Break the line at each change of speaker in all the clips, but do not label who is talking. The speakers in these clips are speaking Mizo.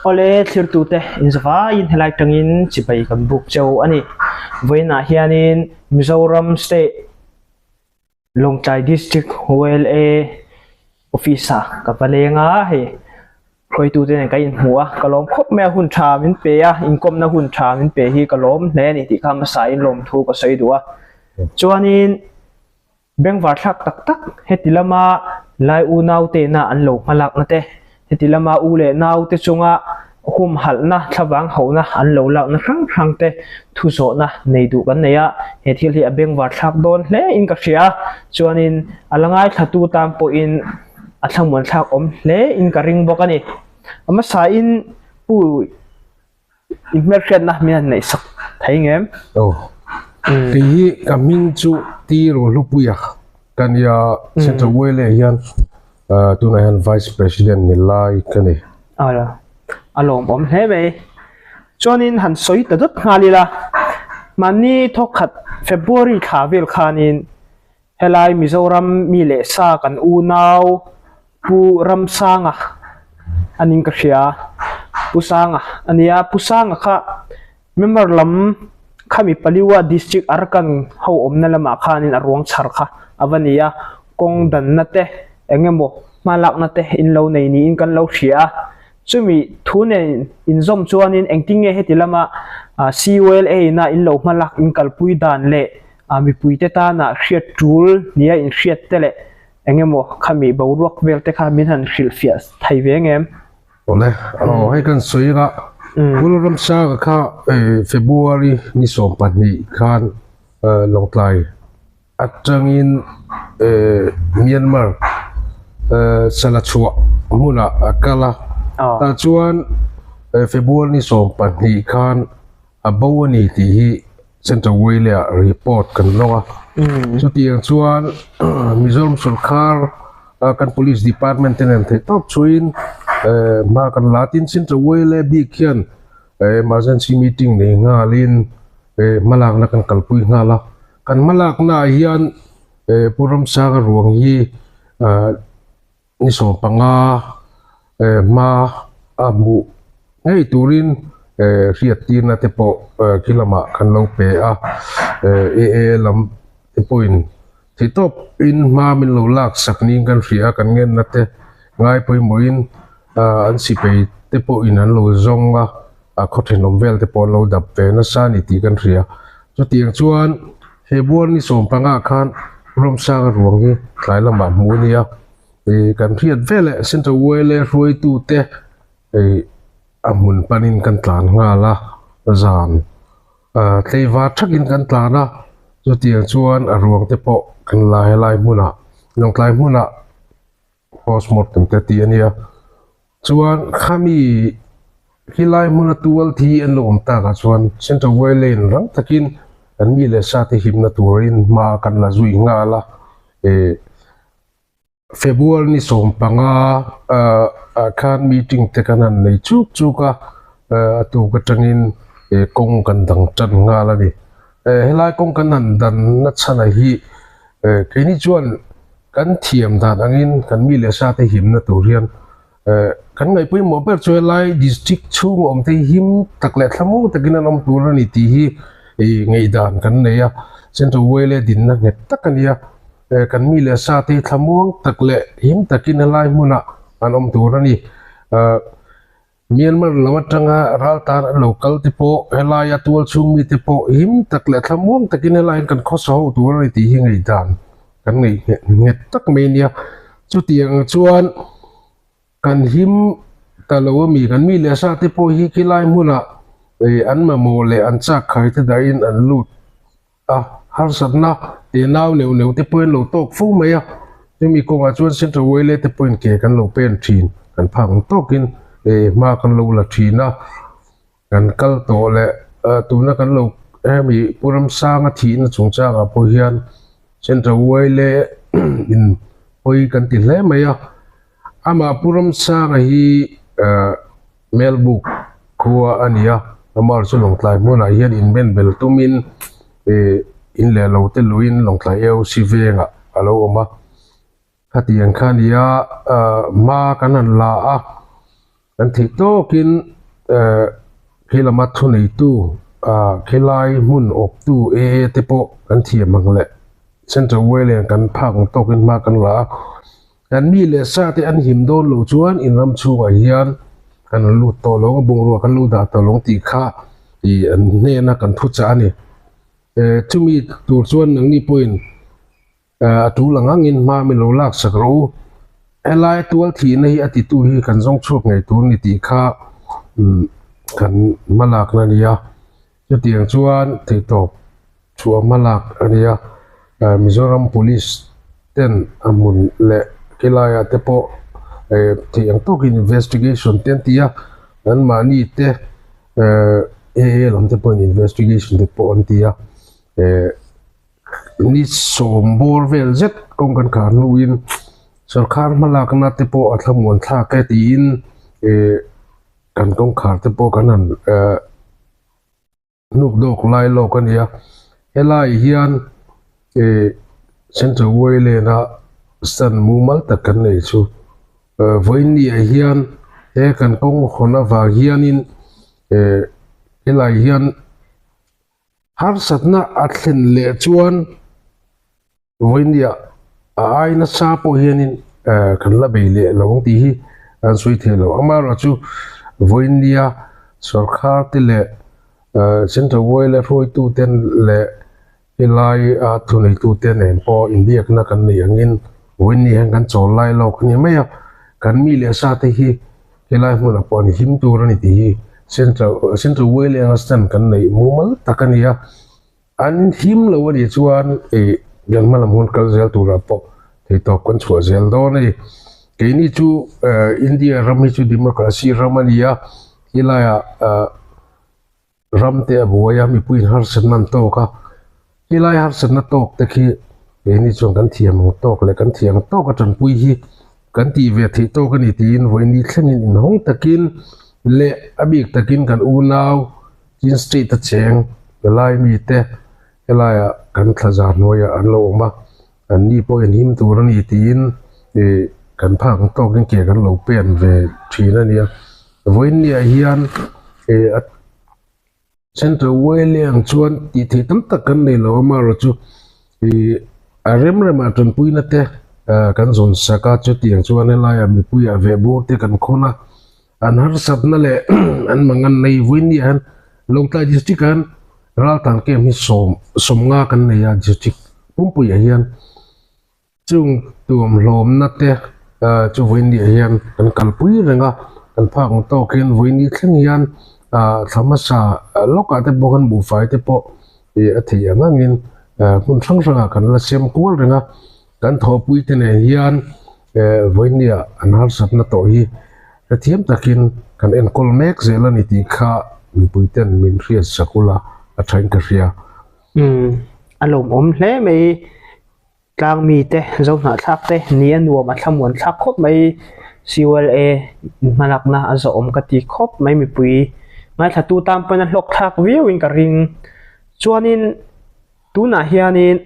Awle thlirtute inzavaiin helai tangin chibai kan buk cheu a ni. Vawiinah hianin Mizoram State Lawngtlai District YLA Office ah ka va leng a, hei hruaitute nen kan inhmu a, ka lawm khawp mai a, hun tha min pe a, inkawmna hun tha min pe hi ka lawm hle a ni tih kha hmasain lawmthu ka sawi duh a. Chuanin. Bengvar thlak tak tak heti lama Lai unau tena an lo hmalakna te, heti lama u leh nau te chunga humhalhna, thlavang hauhna an lo lakna hrang hrang te thu zawhna nei duh kan nei a, he thil hi a bengvar thlak dawn hle in ka hria a, chuanin a la ngaithlatu tan pawhin a thlamuan thlak awm hle in ka ring bawk a ni. A hmasain Pu. I hmelhriatna min han neih sak thei ngem?
Aw. Kei hi ka hming chu Ti Rohlupuia ka nia, Central Wale hian tunah hian Vice President ni lai ka ni.
Aw, a lawmawm hle mai. Chuanin han sawi ta dawt nghal ila, mahni thawkkhat February thla vel khanin Helai Mizoram mi leh sa kan unau Pu Ramsanga a ning ka hria. Pu Sanga a nia. Pu Sanga kha member lam khami Paliwa District Arakan ho awmna lamah khanin a ruang chhar kha a va ni a. Kawng danna te eng emaw hmalakna te in lo nei niin kan lo hria a. Chumi thu nen inzawm chuanin engtin nge heti lama CULA ina in lo hmalak in kalpui dan leh A mipuite tana hriat tul nia inhriat te leh eng emaw khami boruak vel te kha min han hrilhfiah thei ve ngem?
Awle, aw hei kan sawi anga Pu Ramsanga kha February ni 12 khan Lawngtlai atangin Myanmar Salachhuah hmunah a kal a, tah chuan February ni 12 khan a bo a ni tih hi Central Whale-ah report kan lawng a. Chutiang chuan Mizoram sorkar kan Police Department te nen theih tawp chhuahin hma kan la tin Central Whale bik hian emergency meeting nei nghalin hmalakna kan kalpui nghal a. Kan hmalaknaah hian Pu Ramsanga ruang hi Ni 15 hma a hmuh ngei turin hriattirna te pawh khi lamah kan lo pe a, AA lam te pawhin theihtawp in hma min lo lak sak niin kan hria a, kan ngenna te ngai pawimawhin an sipei te pawhin an lo zawng a, a khaw thenawm vel te pawh an lo dap ve nasa a ni tih kan hria. Chutiang chuan February ni 15 khan Ramsanga ruang hi tlai lamah hmuh a ni a, ih kan hriat veleh Central YLA hruaitute ih a hmun panin kan tlan nghal a, zan ah tleivar thakin kan tlan a, chutiang chuan a ruang te pawh kan la helai hmunah Lawngtlai hmunah Postmortem te tih a nia. Chuan khami helai hmuna tual thi an lo awm takah chuan Central Way Lane rang takin kan mi leh sa te himna turin hma kan la zui nghal a. Ih February ni 15 ah ah khan meeting te kan han nei chuk chuk a, a tuk atangin ih kawng kan dang tan nghal a ni. Helai kawng kan han dan na chhanah hi keini chuan Kan thiam dan angin kan mi leh sa te himna tur hian kan ngaih pawimawh ber chu helai district chhung awm te hi him tak leh thlamuang takin an awm tur a ni tih hi ngaihdan kan nei a, Central Whale dinna nghet tak a ni a, kan mi leh sa te hi thlamuang tak leh him takin helai hmunah an awm tur a ni. Myanmar lam atanga raltan an lo kal te pawh helaia tual chhung mite pawh him tak leh thlamuang takin helaiin kan khawsa ho tur a ni tih hi ngaihdan kan ngaih nghet tak mai a nia. Chutiang chuan kan him ta lo a mi, kan mi leh sa te pawh hi khilai hmunah an mamawh leh an chak khai te dahin an lut a, harsatna teh nau neuh neuh te pawhin lo tawk fo mai a, chumi kawngah chuan Central Whale te pawhin ke kan lo pen thin, kan phak ang tawkin hma kan lo la thin a, kan kal tawh leh tuna kan lo hemi Pu Ramsanga thihna chungchangah pawh hian Central Whale in pawi kan ti hle mai a, amah Pu Ramsanga hi Melbuk khua a ni a, amah chu Lawngtlai hmunah hian inben bel tumin ih in leh lo te luiin Lawngtlai AOC vengah a lo awm a. Khatiang kha a ni a, ah hma kan han la a. Kan theih tawkin khi lama thuneitu khilai hmun awptu AA te pawh kan thiam ang leh Central Wayland kan phak ang tawkin hma kan la a. Kan mi leh sa te an him dawn lo chuan in ram chhungah hian kan rawn lut tawh lo ang a, bungrua kan lo dah tawh lo ang tih kha an hnena kan thuchah a ni. Chumi tur chuan nangni pawhin A tul ang angin hma min lo lak sak rawh u. Helai tual thihna hi a titu hi kan zawng chhuak ngei tur ni tih kha kan hma lakna a ni a. Chutiang chuan theihtawp chhuah hma lak a ni a. Mizoram Police ten a hmun leh khilaiah te pawh theih ang tawkin investigation te an ti a. Anmahni te AA lam te pawhin investigation te pawh an ti a. Ni sawm bawr vel zet kawng kan khar hnuin sawrkar hmalakna te pawh a thlamuan thlak e tiin ih kan kawngkhar te pawh kan han eh hnuk dawk lai lawk a ni a helai hian ih central wayland a stand mumal tak kan nei chu eh vawiin ah hian he kan kawng hawn avang hianin eh helai hian. Harsatna a thlen leh chuan vawinia a ai nasa pawh hianin kan la bei leh lo ang tih hi an sawi thei lo. Amaherawhchu vawinia sorkar te leh Central Wayla hruaitute leh helai a thuneitute nen pawh inbiakna kan nei angin vawinia hian kan chawl lai lawk a ni mai a, kan mi leh sa te hi Helai hmunah pawh an him tur a ni tih hi Central Central Whale anga stand kan neih mumal tak a ni a, an him lo a nih chuan ih kan hma lam hun kal zel turah pawh theihtawp kan chhuah zel dawn a ni. Keini chu eh India ram hi chu democracy ram a ni a, helaiah ah Ram te a buai a, mipuiin harsatna an tawk a, helai harsatna tawk te khi keini chuan kan thiam ang tawk leh kan thiam ang tawk a tanpui hi kan tih ve theih tawk a ni tiin vawiin thlengin inhawng takin leh a bik takin kan unau Chin State a cheng helai mite helaiah kan thlazar hnuaiah an lo awm a, an ni pawhin him tur a ni tiin ih kan phak ang tawkin ke kan lo pen ve thin a nia. Vawiin ni ah hian ih a Central Whale ang chuan tih theih tam tak kan nei lo a amaherawhchu ih a rem remah tanpuina te ah kan zawn sak a chutiang chuan helaiah mipuiah vehbur te kan khawn a an harsatna leh an mangan nei vawiin ni ah hian Lawngtlai district ah hian Raltan camp hi sawm sawmnga kan nei a district pumpuiah hian. Chung tuamhlawmna te chu vawiin ah hian kan kalpui reng a, kan phak ang tawk hian vawiin thleng hian thla hmasa lawkah te pawh khan buhfai te pawh ih a theih ang angin hmun hrang hrangah kan la siam kual reng a, kan thawhpui te nen hian vawiin ah an harsatna tawh hi hrethiam takin kan enkawl mek zel a ni tih kha mipui ten min hriat sak ula a thain ka hria.
Umm a lawmawm hle mai. Tlang mite, Zohnahthlak te ni a nuam a thlamuan thlak khawp mai. CULA hmalakna a zawhawm ka ti khawp mai mipui ngaithlatu tan pawn a hlawk thlak viauin ka ring. Chuanin tunah hianin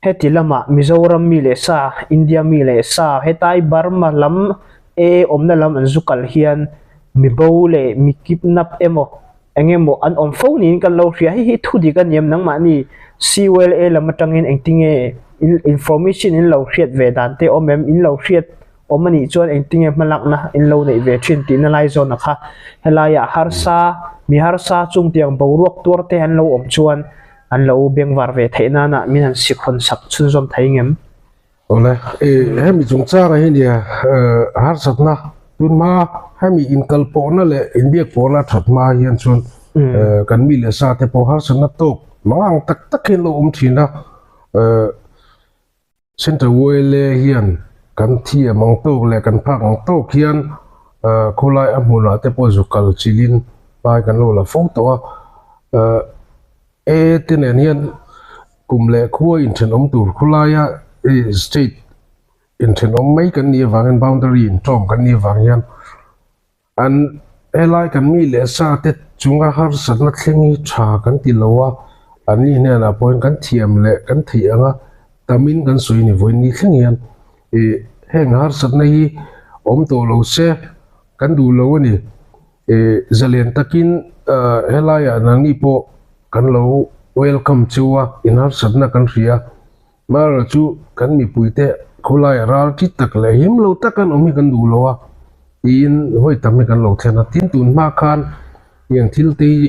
heti lamah Mizoram mi leh sa, India mi leh sa hetai Burma lam e awmna lam an zu kal hian mibo leh mi kidnap emaw Eng emaw an awm fo niin kan lo hria. Hei hi thu dik a niam nangmahni CULA lam atangin engtinge information in lo hriat ve dan te awm em? In lo hriat awm a nih chuan engtinge hmalakna in lo neih ve thin tihna lai zawn a kha. Helaiah harsa, mi harsa chung tiang boruak tuar te an lo awm chuan an lo bengvar ve theih nana min han sikhawn sak chhunzawm thei ngem?
Awle, hemi chungchangah hi nia harsatna tunhma hemi inkalpawhna leh inbiakpawhna a that hma hian chuan kan mi leh sa te pawh harsatna tawk mangang tak tak hian lo awm thin a, Central YLA hian kan thiam ang tawk leh kan phak ang tawk hian khawlai a hmunah te pawh zu kal chilhin hmai kan lo la fo tawh a. E te nen hian kum leh khua inthenawm tur khawlaia state inthenawm mai kan nih avangin boundary intawm kan nih avang hian an helai kan mi leh sa te chunga harsatna thleng hi tha kan ti lo a, an ni hnenah pawhin kan thiam leh kan theih anga tamin kan sawi ni vawiin ni thleng hian ih heng harsatna hi awm tawh lo se. kan duh lo a ni. Zalen takin helaiah nangni pawh kan lo welcome chu a, inharsatna kan hria. Amaherawhchu chu kan mipuite khawlaiah ral chi tak leh him lo tak an awm hi kan duh lo a tiin vawi tam hi kan lo thlen a. Tin, tun hma khan heng thil te hi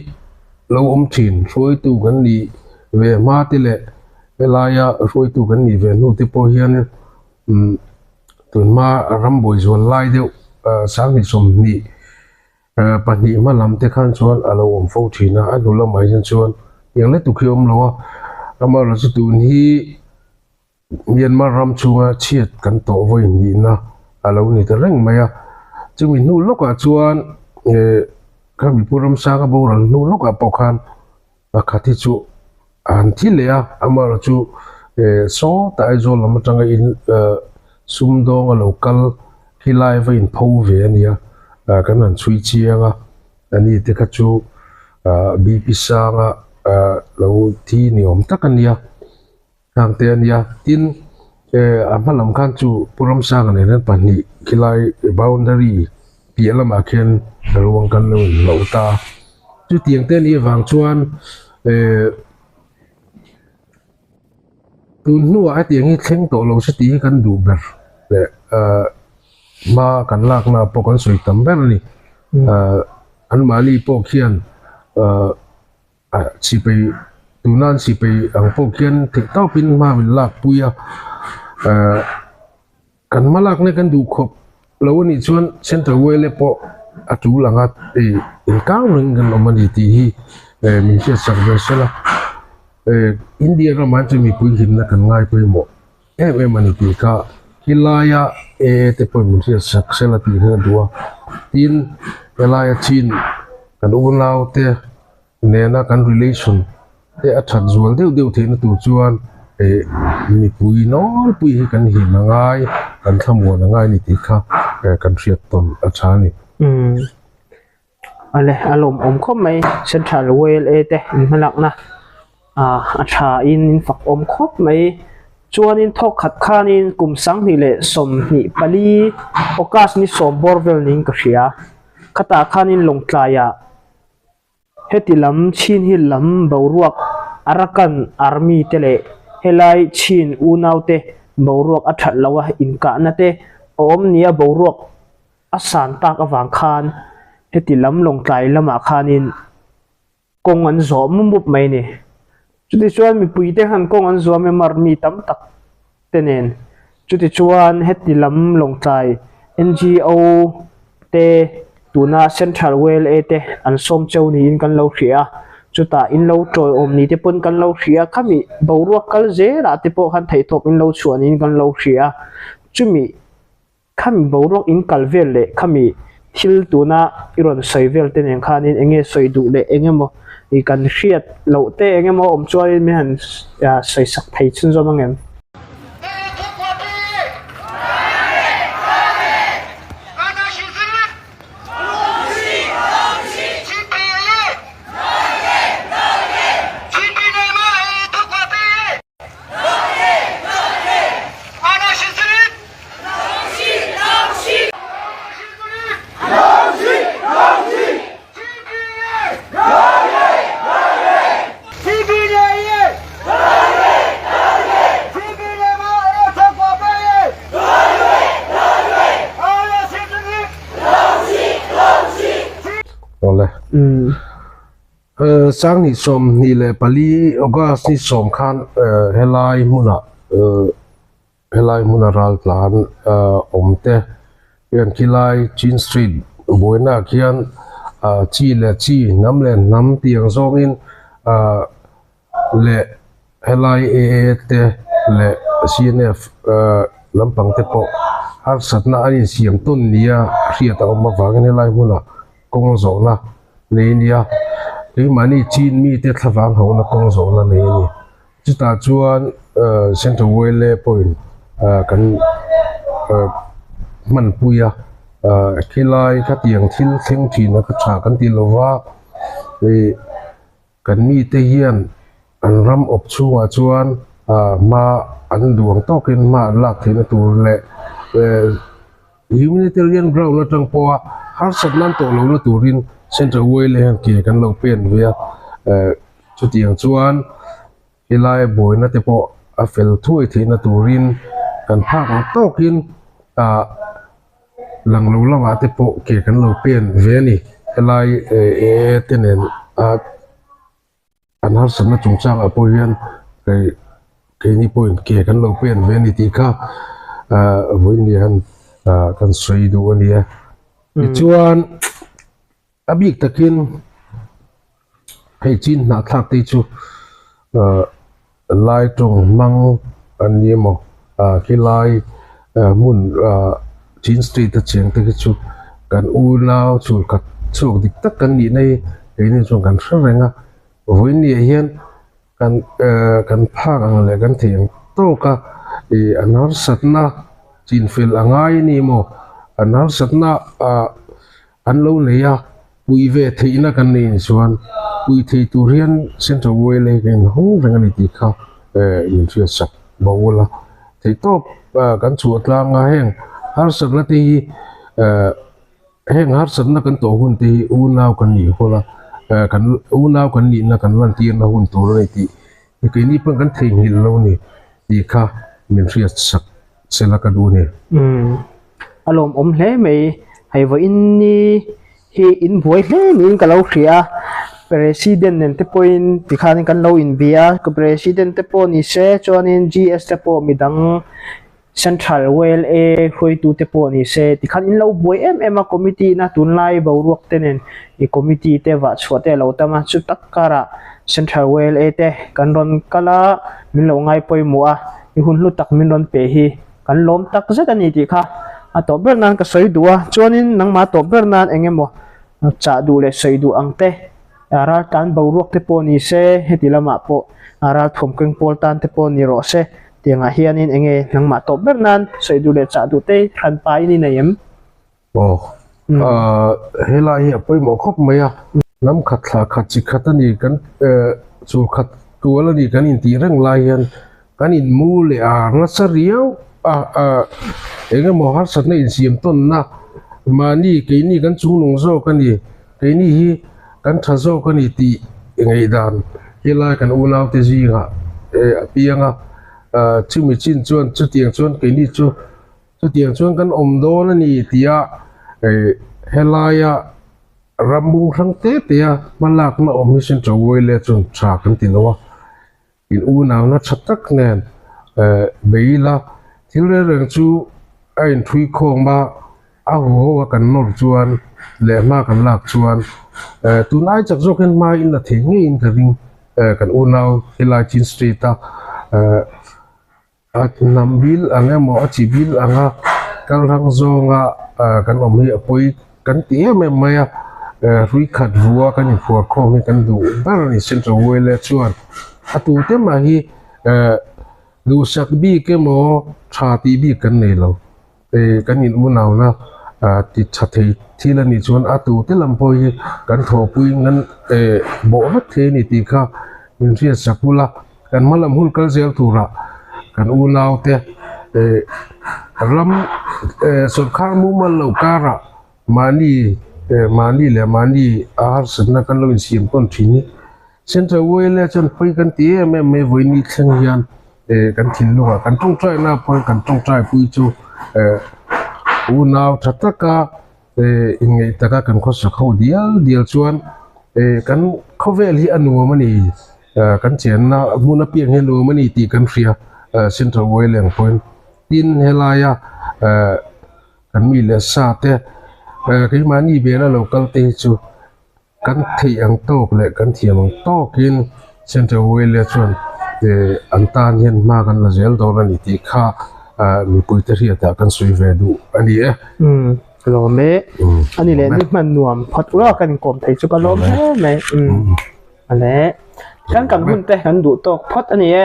lo awm thin, hruaitu kan nih ve hma te leh helaia hruaitu kan nih ve hnu te pawh hian tun hma rambuai zual lai deuh sanghnih 20 pahnih hma lam te khan chuan a lo awm fo thin a, a hnu lamah hian chuan tiang lutuk hi a awm lo a, amaherawhchu chu tun hi Myanmar ram chhunga chhiat kan tawh vawi hnihna a lo ni ta reng mai a, chumi hnu lawkah chuan khami Pu Ramsanga boral hnu lawkah pawh khan Pakhat hi chu a han thi leh a, amaherawh chu sawtah Aizawl lam atanga in sumdawng a lo kal khi lai va inpho ve a nia, kan han chhui chiang a, ani te kha chu BP sanga lo thi ni awm tak a nia. Khang te a nia, tin a hma lam khan chu Pu Ramsanga nen hian pahnih khilai boundary piah lamah khian ruang kan lo inhloh ta a, chutiang te anih avang chuan tun hnuah hetiang hi thleng tawh lo se tih hi kan duh ber leh hma kan lakna pawh kan sawi tam ber a ni, anmahni pawh khian. Sipei tuna an sipei ang pawh khian theih tawpin hma min lak pui a, kan hma lakna kan duh khawp lo a nih chuan Central Wale pawh a tul ang a, inkang reng kan awm a ni tih hi min hriatsak ve sela, India ramah chuan mipui hlimna kan ngai pawimawh em em a ni tih kha helaia AA te pawhin min hriatsak sela tih hi a duh a, tin helaia chin kan unaute nena kan relation te a that zual deuh deuh theihna tur chuan eh mipui nawlpui hi kan him a ngai kan thlamuan a ngai a ni tih kha kan hriat tawn a tha a ni.
Umm ale a lawmawm khawp mai Central YLA te in hmalakna ah a tha in in fak awm khawp mai chuanin thawk khat khanin kum 2024 August ni sawm bawr vel niin ka hria khatah khanin Lawngtlaiah. Heti lam chhin hi lam boruak Arakan Army te leh helai chhin unau te boruak a that loh a inkahna te a awm nia boruak a san tak avang khan heti lam Lawngtlai lamah khanin kawng an zawh mup mup mai a ni. Chutichuan mipui te khan kawng an zuam em Army tam tak te nen. Chutichuan heti lam Lawngtlai NGO te tuna Central YLA te an sawm cheu niin kan lo hria a, chutah in lo tawiawm ni te pawn kan lo hria a, khami boruak kal zelah te pawh khan theihtawp in lo chhuah niin kan lo hria a, chumi Khami boruak in kal vel leh khami thil tuna i rawn sawi vel te nen khanin eng nge sawi duh leh eng emaw i kan hriat loh te eng emaw awm chuanin min han sawi sak thei chhunzawm ang em?
Sanghnih 24 August ni sawm khan helai hmunah Helai hmuna raltlan awm te hian khilai Chin Street buaina ah khian chi leh chi hnam leh hnam tih ang zawngin leh helai AA te leh CNF lampang te pawh harsatna an insiam tawn nia hriat a awm avangin helai hmuna kawng zawhna nei a nia keimahni Chin mite thlavang hauhna kawng zawhna nei a ni. Chutah chuan Central YLA pawhin kan hmanpui a, khilai khatiang thil thleng thin a ka tha kan ti lova, ih kan mite hian an ram awp chhungah chuan hma an duang tawkin hma an lak theihna tur leh humanitarian ground atang pawha. Harsatna an tawh lohna turin Central Yla hian ke kan lo pen ve a, chutiang chuan helai buaina te pawh a fel thuai theihna turin kan phak ang tawkin ah lang lo lamah te pawh ke kan lo pen ve a ni. Helai te nen ah. An harsatna chungchangah pawh hian kei keini pawhin ke kan lo pen ve a ni tih kha ah vawiin hian ah kan sawi duh a ni a. Tichuan a bik takin hei chin hnahthlak te hi chu ah lai tawng hmang an ni emaw ah khilai ah hmun ah Chin state a cheng te khi chu kan unau chhulkhat chhuak dik tak kan nih na hi keini chuan kan hre reng a vawiin ni ah hian kan eh kan phak ang leh kan theih ang tawk a ih an harsatna chinfel a ngai a ni maw an harsatna ah an lo nei a pui ve theihna kan nei ni chuan pui thei tur hian Central Yla hi kan inhawng reng a ni tih kha eh min hriatsak bawk a theihtawp kan chhuah tlang a heng harsatna te hi eh heng harsatna kan tawh hun te hi unau kan nih hun a eh kan unau kan nihna kan lantirna hun tur a ni tih keini pawn kan theihnghilh lo a ni tih kha min hriatsak sela ka duh a ni.
Umm a lawmawm hle mai hei vawiin ni hi in buai hle niin ka lo hria a president nen te pawhin tikhanin kan lo inbia a president te pawh ni se chuanin GS te pawh midang central YLA hruaitu te pawh ni se tikhan in lo buai em em a committee na tunlai boruak te nen ih committee te vah chhuah te a lo tam a chu tak karah central YLA te kan rawn kal a min lo ngai pawimawh a i hun hlu tak min rawn pe hi kan lawm tak zet a ni tih kha a tawp ber nan ka sawi duh a chuanin nangmah tawp ber nan eng emaw chah duh leh sawi duh ang te ral tan boruak te pawh ni se heti lamah pawh ral thuam keng pawl tan te pawh ni rawh se tiangah hianin eng nge nangmah tawp ber nan sawi duh leh chah duh te hranpa in i nei em?
Aw helai hi a pawimawh khawp mai a, hnam khat thla khat chi khat a ni kan chul khat tual a ni kan intih reng lai hian kan inmu leh a nasa riau a eng emaw harsatna insiam tawnna mahni keini kan chungnung zawk a ni keini hi kan tha zawk a ni tih ngaihdan helai kan unaute zingah a piang a chumi chin chuan chutiang chuan keini chu. Chutiang chuan kan awm dawn a ni tia helaia ram bung hrang te te a hmalakna awm hi Central Yla chuan tha kan ti lo a, in unauna tha tak nen bei ila thil reng reng chu a inthui khawm a, a huho a kan nawr chuan leh hma kan lak chuan tun ai chak zawk hian hma in la thei ngeiin ka ring kan unau helai Chin State a. A hnam bil ang emaw a chi bil anga kal hrang zawnga kan awm hi a pawi kan ti em em mai a, hrui khat vua kan inphuar khawm hi kan duh ber a ni Central Yla chuan a tute mah hi duhsak bik emaw tha tih bik kan nei lo. Kan in unauna ti tha thei thil a nih chuan a tute lam pawh hi kan thawhpui ngan bawh vek thei a ni tih kha min hriat sak bul a, kan hma lam hun kal zel turah kan unaute ram sawrkar mumal lo karah mahni mahni leh mahni a harsatna kan lo insiam tawn thin hi Central Yla chuan pawi kan ti em em mai vawiin ni thleng hian eh kan thinlungah kan tawngtai na pawhin kan tawngtai pui chu eh unau tha taka eh inngeih taka kan khawsak ho dial dial chuan eh kan khawvel hi a nuam a ni eh kan chenna hmun apiang hi a nuam a ni tih kan hria eh Central Yla ang pawhin tin helaia eh kan mi leh sa te eh keimahni vela lo kal te hi chu. Kan theih ang tawk leh kan thiam ang tawkin Central Yla chuan an tan hian hma kan la zel dawn a ni tih kha mipuite hriatah kan sawi ve duh a ni e.
Umm ka lawm e. A ni leh ni hman nuam phawt ula kan inkawm thei chu ka lawm hle mai. Umm ale kan kan hun te kan duh tawk phawt a ni e.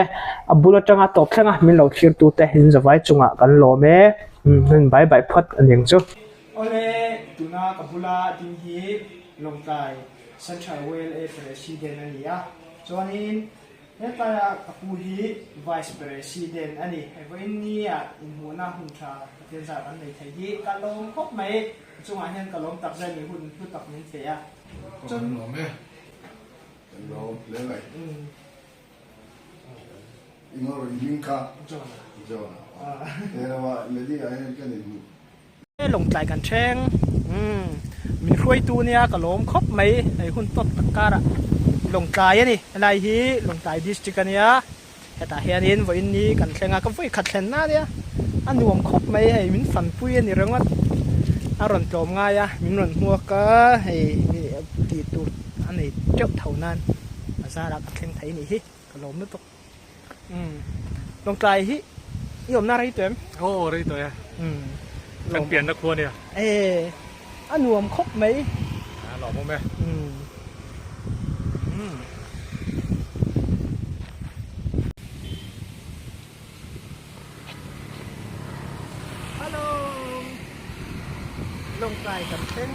A bul atanga tawp thleng a min lo thlir tu te in zavai chungah kan lawm e. Umm bye bye phawt a ni ang chu. Awle, tuna ka bula ding hi Lawngtlai Central YLA President a ni a, chuanin. Hetlaia ka pu hi Vice President a ni. Hei vawiin nia inhmuhna hun tha Pathian zar kan nei thei hi ka lawm khawp mai. A chungah hian ka lawm tak zet ni hun hlu tak min pe a.
Kan lawm e. Kan lawm hle mai. I ngaw i hming kha?
John-a.
John-a. He lama Lady ah hian kan inhmuh.
Lawngtlai kan thleng. Umm min hruaitu nia ka lawm khawp mai hei hun tawt tak karah Lawngtlai a ni. Helai hi Lawngtlai district a nia. Hetah hianin vawiin ni kan thleng a, ka vawi khat thlen na nia a nuam khawp mai hei min fanpui a ni ringawt. A rawn tlawm ngai a, min rawn hmuak a hei tih tur a nei teuh tho nan a zarah ka thleng thei nih hi ka lawm lutuk. Umm Lawngtlai hi i awmna rei tawh em?
Aw rei tawh e.
Umm
Kan pianna khua nia.
E a nuam khawp mai.
A lawmawm e.
Umm umm. Hello Lawngtlai kan thleng.